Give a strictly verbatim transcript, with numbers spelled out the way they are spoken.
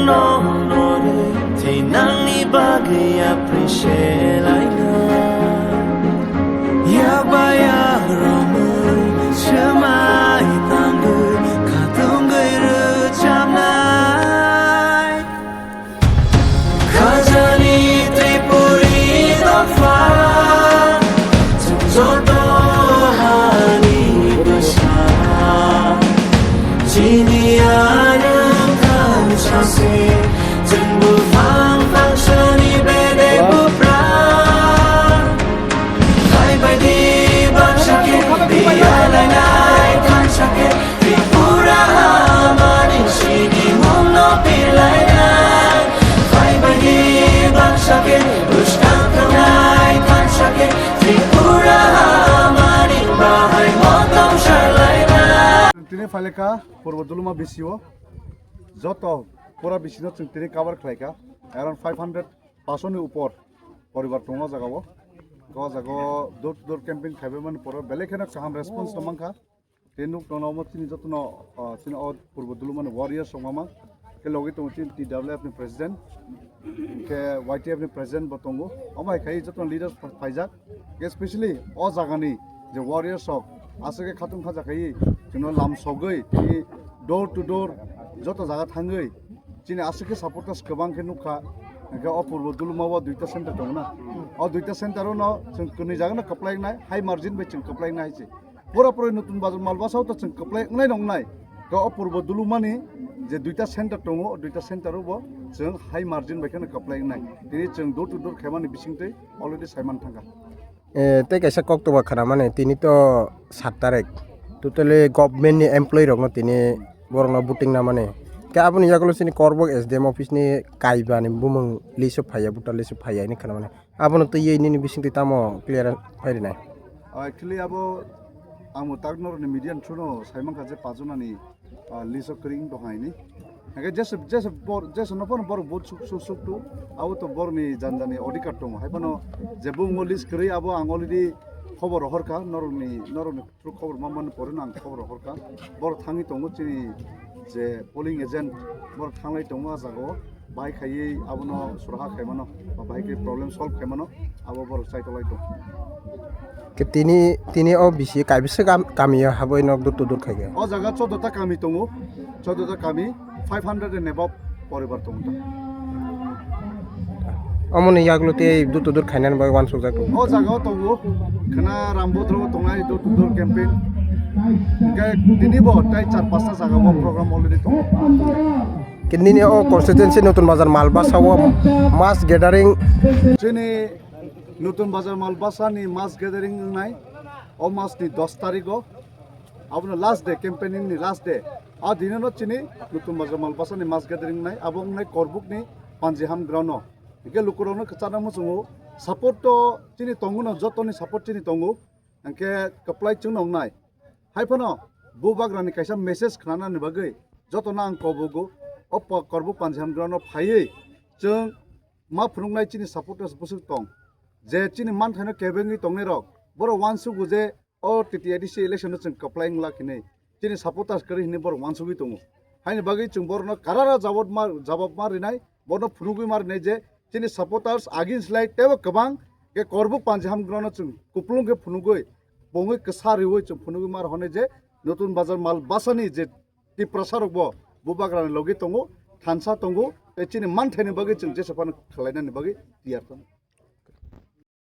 Nongnore tei nangni bagwi appreciate laina. Yakba yakromwi swmai tangwi khatungwi rwchapnai. Khajani Tripuri dopha, chwng joto hani bwsa. Chini arwng thansa se, chwng buphang phangsani bedek buphra. Phai baidi baksa khe, biyalainai thansa khe, Tripura hamani sinimungno pirlainai. Phai baidi baksa khe, bwskang thangnai thansa khe, Tripura hamani bahai motom sarlainai. Tini phailekha Purbo Duluma B C O, joto pura B C no chwng tini cover khlaikha, around five hundred, paso ni upor poribar tongo o jaga o. O jaga o door to door campaign khaibai mani poro belai kheno kaham response tong mankha. Tei nuk tongna omo chini jotono, ah, chini o Purbo Dulumani warriors rok mama. Khe logi tongo chini T W F ni president, khe Y T F ni president bo tongo. Omo hai khai jotono leaders pha-, phaijak. Khe specially o jagani je warriors rok aswk khe khatung khaja khai chwngno lam sogwi tei door to door joto jaga thangwi chini aswk khe supporters kwbang khe nukha. Hwnkhe o Purbo Duluma o duita center tongo na. O duita center o no chwng kwnwi jaga no kwplai wngnai, high margin bai chwng kwplai wngnai hai se. Pura pura Nutun Bazar Malbasa o to chwng kwplai wngnai nong nai. Khe o Purbo Dulumani je duita center tongo, o duita center o bo chwng high margin bai kheno kwplai wngnai. Tini chwng door to door khaimani bisingtwi already saiman thangkha. Eh, tei kaisa koktoba khwnamani, tini to sat tarik, totally government ni employee rokno tini borokno voting namani. Khe aboni yagulo chini Korbok S D M office ni kaibani bumung list o phaiya, voter list o phaiya hinwi khwnamani. Abono twiwi nini bisingtwi tamo clear phairinai? Ah, actually abo ang bo tak norokni media ni through no saimankha je pajonani, ah, list o kwrwi wng tongkha hini. Hingke jesa, jesa bor-, jesa no phano borok vote suk, suk, suk tu, abo to borokni jani jani odhikar tongo. Hai phano je bumung o list kwrwi abo ang already khobor rohorkha, norokni, norokni through khobor manmani pore no ang khobor rohorkha. Borok thangwi tongo chini je polling agent, borok thanglai tongo ah jaga o. Bahai khaiwi abono suraha khaimano, ba bahai khe problem solve khaimano, abo borok chaitolai tong. Khe tini, tini o bisi kaibisa kam-, kami o habwi nok dur to dur khai khe? O jaga choudo ta kami tongo, choudo ta kami, five hundred and above poribar tongo ta. Omoni yagulo tei dur to dur khainani bagwi uansukjak. O jaga o tongo, khna Rambodro o tongnai dur to dur campaign. Hingke tini bo tai char pasta jaga o program already tongo. Khe nini o constituency Nutun Bazar Malbasa o mass gathering. Chini Nutun Bazar Malbasa ni mass gathering wngnai o mas ni dos tarik o. Abono last day, campaigning ni last day. A dino no chini Nutun Bazar Malbasa ni mass gathering wngnai, abo wngnai Korbuk ni Panjiham ground o. Hingke lukurok no kwchana muchungo support to chini tongo no, joto ni support chini tongo. Hingke kwplai chwng no wngnai. Hai phano bubagrani kaisa message khnanani bagwi jotono ang kobogo, o po-, Korbuk Panjiham ground o phaiwi chwng ma phunuknai chini supporters bwswk tong, je chini manthaino kebengwi tongnairok, borok uansugo je o T T A D C election no chwng kwplai wngla khinwi chini supporters kwrwi hinwi borok uansugwi tongo. Haini bagwi chwng borokno karara jawab ma, jawab ma rinai, borokno phunugwi ma rinai je chini supporters agini slai teibo kwbang khe Korbuk Panjiham ground no chwng kupulung khe phunugwi, bongwi kwsa riwi chwng phunugwi ma rw hwnwi je Nutun Bazar Malbasani je Tiprasa rok bo bubagrani logi tongo, thansa tongo, tei chini manthaini bagwi chwng jesa phano khwlainani bagwi tiyar tongo.